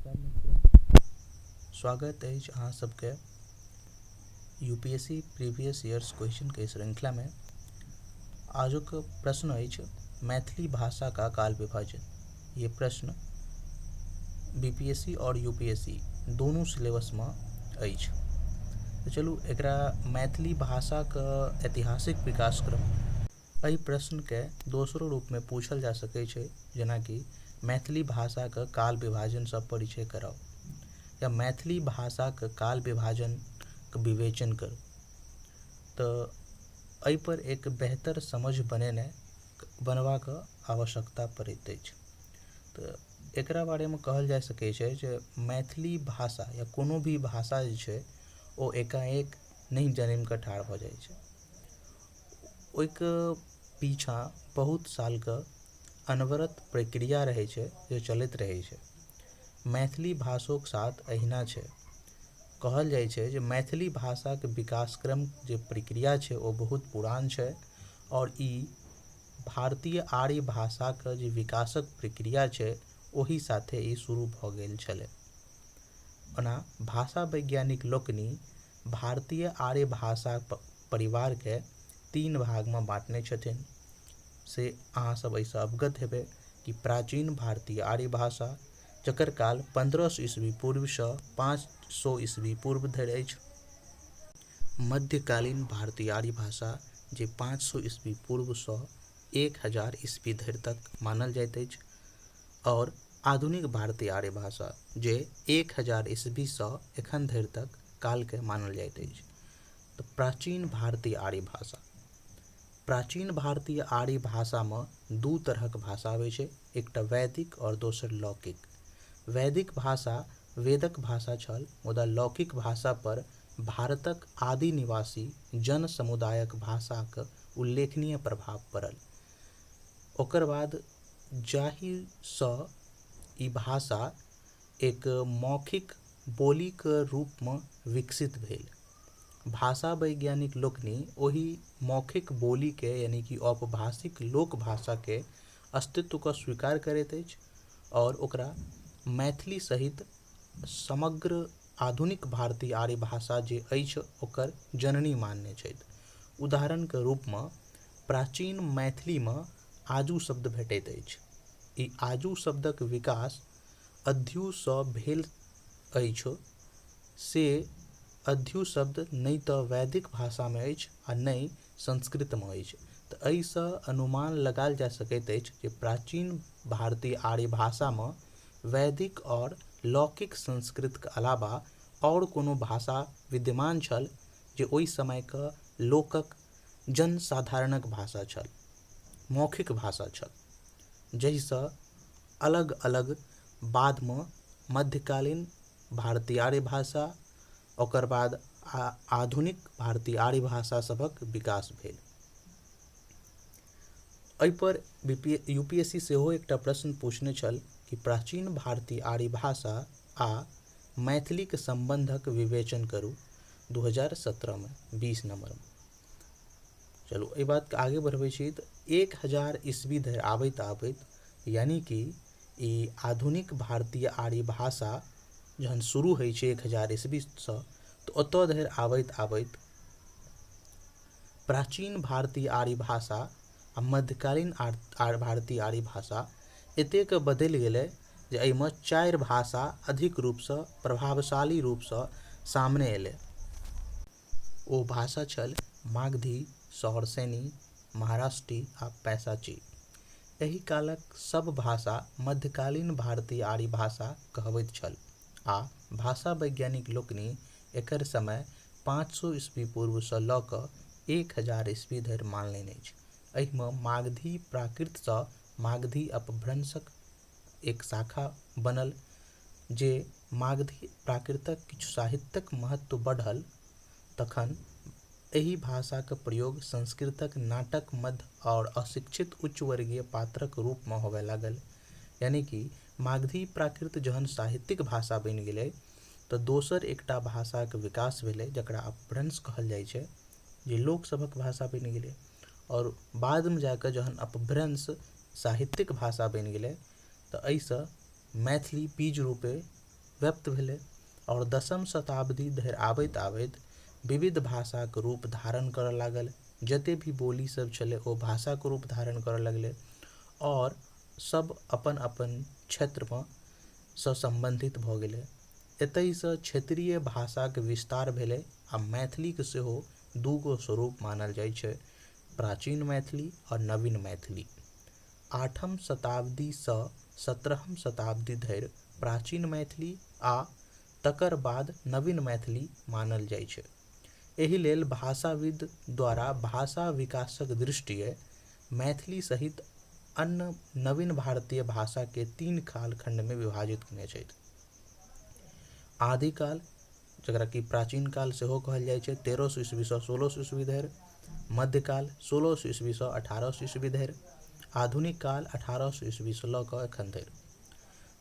नमस्कार मित्र, स्वागत अछि अहाँ सबके यूपीएससी प्रीवियस ईयर्स क्वेश्चनके श्रृंखलामे। आजुक प्रश्न अछि मैथिली भाषा का काल विभाजन। ये प्रश्न बीपीएससी और यूपीएससी दोनों सिलेबसमे अछि। तऽ चलू एकरा मैथिली भाषाके ऐतिहासिक विकासक्रम, एहि प्रश्नके दोसरो रूपमे पूछल जा सकै छै, जेनाकि मैथिली भाषाके काल विभाजनसँ परिचय कराउ या मैथिली भाषाके काल विभाजनके विवेचन करू। तऽ एहिपर एक बेहतर समझ बनेनाइ बनबाक आवश्यकता पड़ैत अछि। तऽ एकरा बारेमे कहल जा सकै छै जे मैथिली भाषा या कोनो भी भाषा जे छै ओ एकाएक नहि जनमि कऽ ठाढ़ भऽ जाइ छै। ओहिके पीछाँ बहुत सालके अनवरत प्रक्रिया रहै छै जे चलैत रहै छै। मैथिली भाषोके साथ अहिना छै। कहल जाइ छै जे मैथिली भाषाके विकासक्रम जे प्रक्रिया छै ओ बहुत पुरान छै और ई भारतीय आर्य भाषाके जे विकासक प्रक्रिया छै ओहि साथे ई शुरू भऽ गेल छलै। ओना भाषा वैज्ञानिक लोकनि भारतीय आर्य भाषा परिवारके तीन भागमे बाँटने छथिन, से अहाँ सब एहिसँ अवगत हेबै कि प्राचीन भारतीय आर्य भाषा, जकर काल 1500 ईस्वी पूर्वसँ 500 ईस्वी पूर्व धरि अछि, मध्यकालीन भारतीय आर्य भाषा जे 500 ईस्वी पूर्वसँ 1000 ईस्वी धरि तक मानल जाइत अछि, और आधुनिक भारतीय आर्य भाषा जे 1000 ईस्वीसँ एखन धरि तक कालके मानल जाइत अछि। तऽ प्राचीन भारतीय आर्य भाषा, प्राचीन भारतीय आर्य भाषामे दू तरहक भाषा आबै छै, एकटा वैदिक और दोसर लौकिक। वैदिक भाषा वेदक भाषा छल, मुदा लौकिक भाषा पर भारतक आदि निवासी जन समुदायक भाषाक उल्लेखनीय प्रभाव पड़ल। ओकर बाद जाहिसँ ई भाषा एक मौखिक बोलीके रूपमे विकसित भेल। भाषा वैज्ञानिक लोकनि ओहि मौखिक बोलीके यानी कि औपभाषिक लोक भाषाके अस्तित्वके स्वीकार करैत अछि और ओकरा मैथिली सहित समग्र आधुनिक भारतीय आर्य भाषा जे अछि ओकर जननी मानने छथि। उदाहरणके रूपमे प्राचीन मैथिलीमे आजू शब्द भेटैत अछि। ई आजू शब्दक विकास अध्यूसँ भेल अछि, से अध्यू शब्द नहि तऽ वैदिक भाषामे अछि आ नहि संस्कृतमे अछि। तऽ एहिसँ अनुमान लगायल जा सकैत अछि जे प्राचीन भारतीय आर्य भाषामे वैदिक और लौकिक संस्कृतके अलावा आओर कोनो भाषा विद्यमान छल जे ओहि समयके लोकक जनसाधारणक भाषा छल, मौखिक भाषा छल, जाहिसँ अलग अलग बादमे मध्यकालीन भारतीय आर्य भाषा, ओकर बाद आधुनिक भारतीय आर्य भाषा सभक विकास भेल। एहिपर यूपीएससी सेहो एकटा प्रश्न पूछने छल कि प्राचीन भारतीय आर्य भाषा आ मैथिलीक सम्बन्धक विवेचन करू, 2017मे 20 नम्बरमे। चलू एहि बातके आगे बढ़बै छी। तऽ 1000 ईस्वी धरि आबैत आबैत, यानी कि ई आधुनिक भारतीय आर्य भाषा जहन शुरू होइ छै 1000 ईस्वीसँ, तऽ ओतऽ धरि आबैत आबैत प्राचीन भारतीय आर्य भाषा आ मध्यकालीन भारतीय आर्य भाषा एतेक बदलि गेलै जे एहिमे चारि भाषा अधिक रूपसँ प्रभावशाली रूपसँ सामने एलै। ओ भाषा छल मागधी, शौरसैनी, महाराष्ट्री आ पैशाची। एहि कालक सब भाषा मध्यकालीन भारतीय आर्य भाषा कहबैत छल आ भाषा वैज्ञानिक लोकनि एकर समय 500 ईस्वी पूर्वसँ लऽ कऽ 1000 ईस्वी धरि मानलनि अछि। एहिमे मागधी प्राकृतसँ मागधी अपभ्रंशक एक शाखा बनल, जे मागधी प्राकृतक किछु साहित्यक महत्व बढ़ल। तखन एहि भाषाक प्रयोग संस्कृतक नाटक मध्य आओर अशिक्षित उच्च वर्गीय पात्रक रूपमे होबय लागल। यानी कि मागधी प्राकृत जहन साहित्यिक भाषा बनि गेलै तऽ दोसर एकटा भाषाक विकास भेलै जकरा अपभ्रंश कहल जाइ छै, जे लोकसभक भाषा बनि गेलै। आओर बादमे जाकऽ जहन अपभ्रंश साहित्यिक भाषा बनि गेलै तऽ एहिसँ मैथिली बीज रूपे व्यक्त भेलै आओर 10म शताब्दी धरि आबैत आबैत विविध भाषाके रूप धारण करऽ लागल। जते भी बोली सब छलै ओ भाषाके रूप धारण करऽ लगलै आओर सब अपन अपन क्षेत्रमे सँ सम्बन्धित भऽ गेलै। एतहिसँ क्षेत्रीय भाषाके विस्तार भेलै आ मैथिलीके सेहो दूगो स्वरूप मानल जाइ छै, प्राचीन मैथिली आओर नवीन मैथिली। 8म शताब्दीसँ 17म शताब्दी धरि प्राचीन मैथिली आ तकर बाद नवीन मैथिली मानल जाइ छै। एहि लेल भाषाविद द्वारा भाषा विकासक दृष्टिये मैथिली सहित अन्य नवीन भारतीय भाषाके 3 कालखण्डमे विभाजित केने छथि। आदिकाल, जकरा कि प्राचीन काल सेहो कहल जाइ छै, 1300 ईस्वीसँ 1600 ईस्वी धरि। मध्यकाल 1600 ईस्वीसँ 1800 ईस्वी धरि। आधुनिक काल 1800 ईस्वीसँ लऽ कऽ एखन धरि।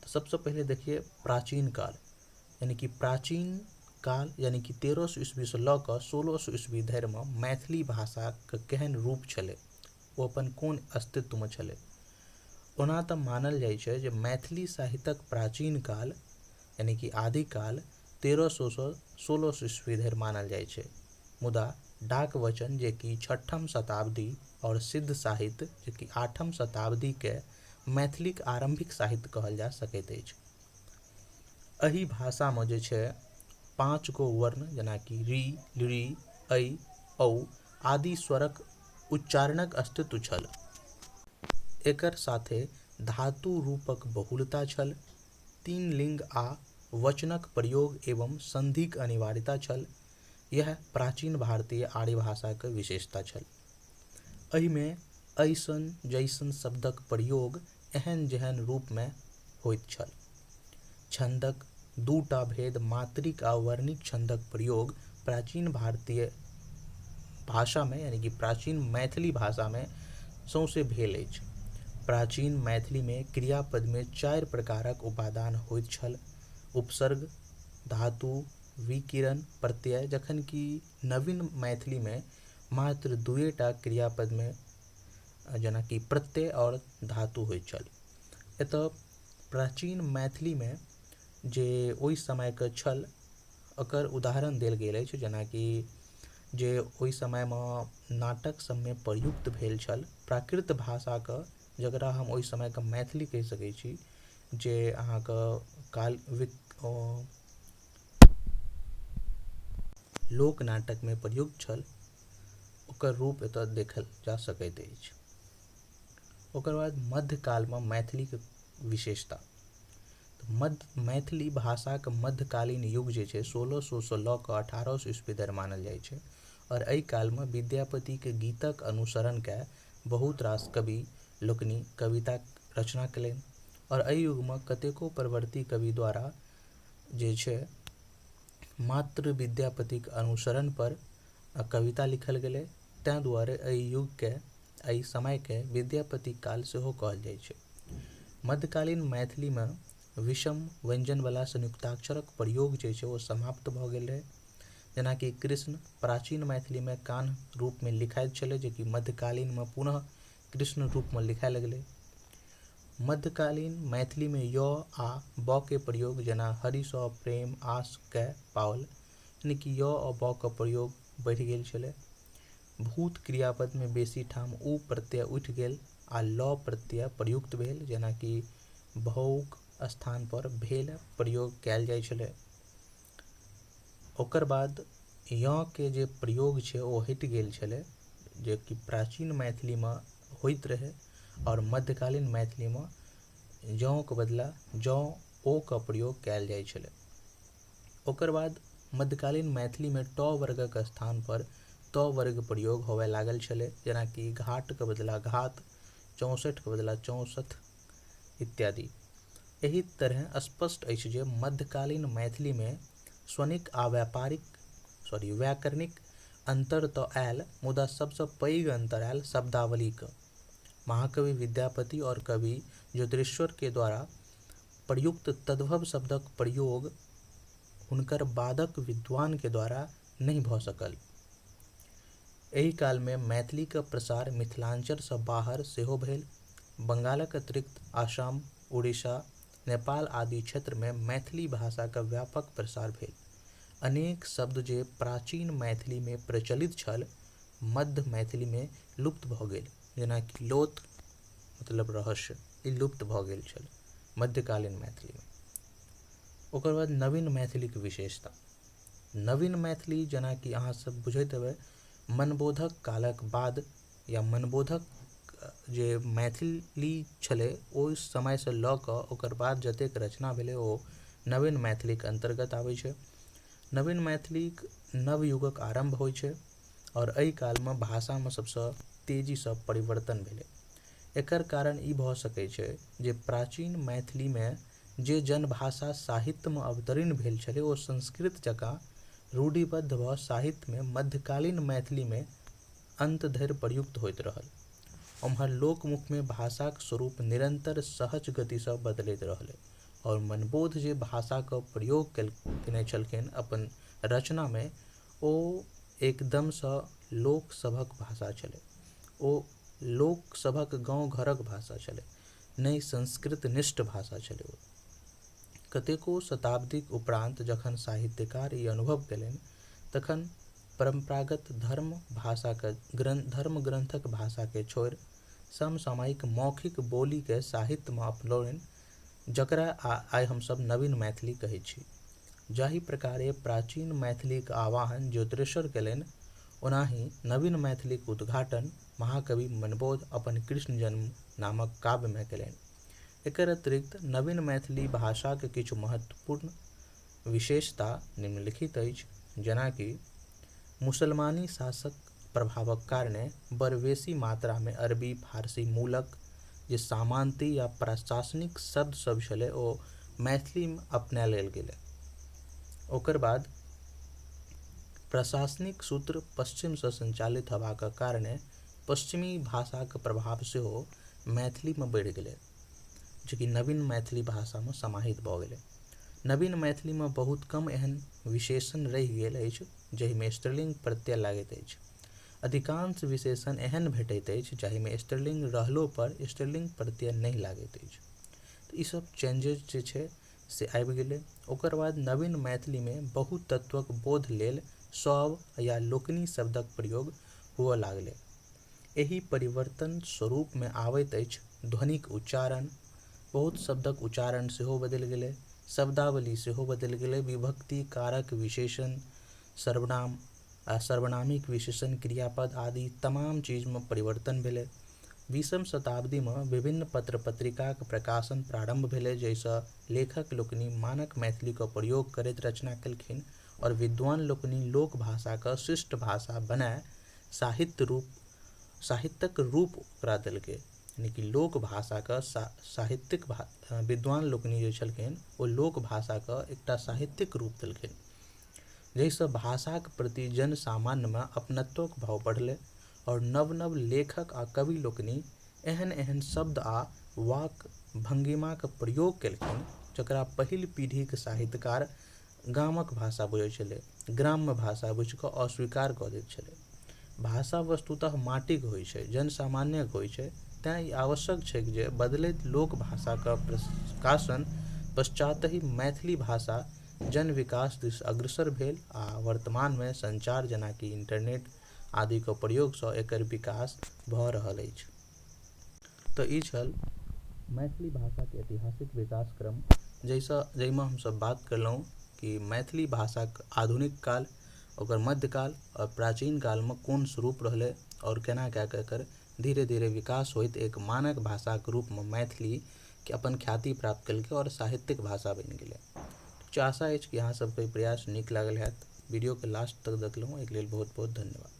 तऽ सबसँ पहिले देखिए प्राचीन काल, यानी कि प्राचीन काल यानी कि 1300 ईस्वीसँ लऽ कऽ 1600 ईस्वी धरिमे मैथिली भाषाके केहन रूप छलै, ओ अपन कोन अस्तित्वमे छलै। ओना तऽ मानल जाइ छै जे मैथिली साहित्यक प्राचीन काल यानी कि आदिकाल 1300सँ 1600 ईस्वी धरि मानल जाइ छै, मुदा डाक वचन जेकि 6म शताब्दी आओर सिद्ध साहित्य जेकि 8म शताब्दीके मैथिलीक आरम्भिक साहित्य कहल जा सकैत अछि। एहि भाषामे जे छै 5 गो वर्ण जेनाकि ऋ, ऋ, ऐ, औ आदि स्वरक उच्चारणक अस्तित्व छल। एकर साथे धातु रूपक बहुलता छल, 3 लिंग आ वचनक प्रयोग एवं संधिक अनिवार्यता छल। यैह प्राचीन भारतीय आर्य भाषाक विशेषता छल। एहिमे ऐसन जैसन शब्दक प्रयोग एहन जेहन रूपमे होइत छल। छन्दक 2टा भेद मात्रिक आ वर्णिक छन्दक प्रयोग प्राचीन भारतीय भाषामे यानी कि प्राचीन मैथिली भाषामे सौंसे भेल अछि। प्राचीन मैथिलीमे क्रियापदमे 4 प्रकारक उपादान होइत छल, उपसर्ग, धातु, विकिरण, प्रत्यय, जखन कि नवीन मैथिलीमे मात्र 2टा क्रियापदमे जेनाकि प्रत्यय आओर धातु होइत छल। एतऽ प्राचीन मैथिलीमे जे ओहि समयके छल ओकर उदाहरण देल गेल अछि, जेनाकि जे ओहि समयमे नाटक सबमे प्रयुक्त भेल छल प्राकृत भाषाके, जकरा हम ओहि समयके मैथिली कहि सकै छी, जे अहाँके काल लोक नाटकमे प्रयुक्त छल, ओकर रूप एतऽ देखल जा सकैत अछि। ओकर बाद मध्यकालमे मैथिलीके विशेषता। मैथिली भाषाके मध्यकालीन युग जे छै 1600सँ लऽ कऽ 1800 ईस्वी धरि मानल जाइ छै आओर एहि कालमे विद्यापतिके गीतक अनुसरण कए बहुत रास कवि लोकनि कविता रचना केलनि आओर एहि युगमे कतेको परवर्ती कवि द्वारा जे छै मात्र विद्यापतिक अनुसरण पर कविता लिखल गेलै, ताहि दुआरे एहि युगके एहि समयके विद्यापति काल सेहो कहल जाइ छै। मध्यकालीन मैथिलीमे विषम व्यंजनवला संयुक्ताक्षरक प्रयोग जे छै ओ समाप्त भऽ गेल रहै, जेनाकि कृष्ण प्राचीन मैथिलीमे कान्ह रूपमे लिखाइत छलै, जेकि मध्यकालीनमे पुनः कृष्ण रूपमे लिखाए लगलै। मध्यकालीन मैथिलीमे य आ ब के प्रयोग, जेना हरिसँ प्रेम आस कए पाओल, यानी कि य आ ब के प्रयोग बढ़ि गेल छलै। भूत क्रियापदमे बेसी ठाम उ प्रत्यय उठि गेल आ ल प्रत्यय प्रयुक्त भेल, जेनाकि भौक स्थान पर भेल प्रयोग कयल जाइ छलै। ओकर बाद य के जे प्रयोग छै ओ हटि गेल छलै, जेकि प्राचीन मैथिलीमे होइत रहै आओर मध्यकालीन मैथिलीमे जौंके बदला जौं ओ के प्रयोग कयल जाइ छलै। ओकर बाद मध्यकालीन मैथिलीमे ट वर्गक स्थान पर त वर्ग प्रयोग होबय लागल छलै, जेनाकि घाटके बदला घात, 64के बदला 64 इत्यादि। एहि तरहे स्पष्ट अछि जे मध्यकालीन मैथिलीमे स्वनिक आ व्याकरणिक अंतर तऽ आयल, मुदा सबसँ पैघ अंतर आयल शब्दावलीके। महाकवि विद्यापति और कवि ज्योतिरीश्वर के द्वारा प्रयुक्त तद्भव शब्दक प्रयोग हुनकर बादक विद्वान के द्वारा नहि भऽ सकल। एहि कालमे मैथिलीके प्रसार मिथिलांचलसँ बाहर सेहो भेल। बंगालक अतिरिक्त आसाम, उड़ीसा, नेपाल आदि क्षेत्रमे मैथिली भाषाके व्यापक प्रसार भेल। अनेक शब्द जे प्राचीन मैथिलीमे प्रचलित छल मध्य मैथिलीमे लुप्त भऽ गेल, जेनाकि लोथ मतलब रहस्य, ई लुप्त भऽ गेल छल मध्यकालीन मैथिलीमे। ओकर बाद नवीन मैथिलीके विशेषता। नवीन मैथिली जेनाकि अहाँ सब बुझैत हेबै मनबोधक कालक बाद या मनबोधक जे मैथिली छलै ओहि समयसँ लऽ कऽ ओकर बाद जतेक रचना भेलै ओ नवीन मैथिलीके अन्तर्गत आबै छै। नवीन मैथिलीक नवयुगक आरम्भ होइ छै आओर एहि कालमे भाषामे सबसँ तेजीसँ परिवर्तन भेलै। एकर कारण ई भऽ सकै छै जे प्राचीन मैथिलीमे जे जनभाषा साहित्यमे अवतरण भेल छलै ओ संस्कृत जकाँ रूढ़िबद्ध भऽ साहित्यमे मध्यकालीन मैथिलीमे अन्त धरि प्रयुक्त होइत रहल। ओम्हर लोकमुखमे भाषाक स्वरूप निरन्तर सहज गतिसँ बदलैत रहलै आओर मनबोध जे भाषाके प्रयोग केने छलखिन अपन रचनामे ओ एकदमसँ लोकसभक भाषा छलै, ओ लोकसभक गाँव घरक भाषा छलै, नहि संस्कृतनिष्ठ भाषा छलै ओ। कतेको शताब्दीक उपरान्त जखन साहित्यकार ई अनुभव केलनि तखन परम्परागत धर्म भाषाके धर्म ग्रन्थक भाषाके छोड़ि समसामयिक मौखिक बोलीके साहित्यमे अपनौलनि, जकरा आइ हमसब नवीन मैथिली कहै छी। जाहि प्रकारे प्राचीन मैथिलीके आवाहन ज्योतिरीश्वर केलनि ओनाही नवीन मैथिलीके उद्घाटन महाकवि मनबोध अपन कृष्ण जन्म नामक काव्यमे केलनि। एकर अतिरिक्त नवीन मैथिली भाषाके किछु महत्वपूर्ण विशेषता निम्नलिखित अछि, जेनाकि मुसलमानी शासक प्रभावक कारणे बड़ बेसी मात्रामे अरबी फारसी मूलक जे सामान्ती या प्रशासनिक शब्द सब छलै ओ मैथिलीमे अपना लेल गेलै। ओकर बाद प्रशासनिक सूत्र पश्चिमसँ संचालित हेबाक कारणे पश्चिमी भाषाक प्रभाव सेहो मैथिलीमे बढ़ि गेलै, जेकि नवीन मैथिली भाषामे समाहित भऽ गेलै। नवीन मैथिलीमे बहुत कम एहन विशेषण रहि गेल अछि जाहिमे स्त्रीलिंग प्रत्यय लागैत अछि। अधिकांश विशेषण एहन भेटैत अछि जाहिमे स्त्रीलिंग रहलो पर स्त्रीलिंग प्रत्यय नहि लागैत अछि। तऽ ईसब चेंजेज जे छै से आबि गेलै। ओकर बाद नवीन मैथिलीमे बहुत तत्वक बोध लेल सब या लोकनि शब्दक प्रयोग हुअ लागलै। एहि परिवर्तन स्वरूपमे आबैत अछि ध्वनिक उच्चारण, बहुत शब्दक उच्चारण सेहो बदलि गेलै, शब्दावली सेहो बदलि गेलै, विभक्ति, कारक, विशेषण, सर्वनाम आ सर्वनामिक विशेषण, क्रियापद आदि तमाम चीजमे परिवर्तन भेलै। 20म शताब्दीमे विभिन्न पत्र पत्रिकाक प्रकाशन प्रारम्भ भेलै, जाहिसँ लेखक लोकनि मानक मैथिलीके प्रयोग करैत रचना केलखिन आओर विद्वान लोकनि लोक भाषाके शिष्ट भाषा बनाय साहित्यक रूप ओकरा देलकै। यानि कि लोक भाषाके साहित्यिक विद्वान लोकनि जे छलखिन ओ लोक भाषाके एकटा साहित्यिक रूप देलखिन, जाहिसँ भाषाक प्रति जनसामान्यमे अपनत्वक भाव बढ़लै आओर नव नव लेखक आ कवि लोकनि एहन एहन शब्द आ वाक भंगिमाके प्रयोग केलखिन जकरा पहिल पीढ़ीके साहित्यकार गामक भाषा बुझै छलै, ग्राम्य भाषा बुझिकऽ अस्वीकार कऽ दैत छलै। भाषा वस्तुतः माटिक होइ छै, जनसामान्यक होइ छै, तेँ ई आवश्यक छै जे बदलैत लोक भाषाके प्रकाशन पश्चातहि मैथिली भाषा जन विकास दिस अग्रसर भेल आ वर्तमानमे संचार जेनाकि इंटरनेट आदिके प्रयोगसँ एकर विकास भऽ रहल अछि। तऽ ई छल मैथिली भाषाके ऐतिहासिक विकास क्रम, जाहिमे हमसब बात करलहुँ कि मैथिली भाषाक आधुनिक काल, ओकर मध्यकाल आओर प्राचीन कालमे कोन स्वरूप रहलै आओर केना कए कऽ एकर धीरे धीरे विकास होइत एक मानक भाषाक रूपमे मैथिली अपन ख्याति प्राप्त केलकै आओर साहित्यिक भाषा बनि गेलै। आशा अछि कि अहाँ सबके ई प्रयास नीक लागल हैत। वीडियोके लास्ट तक देखलहुँ एहिके लेल बहुत बहुत धन्यवाद।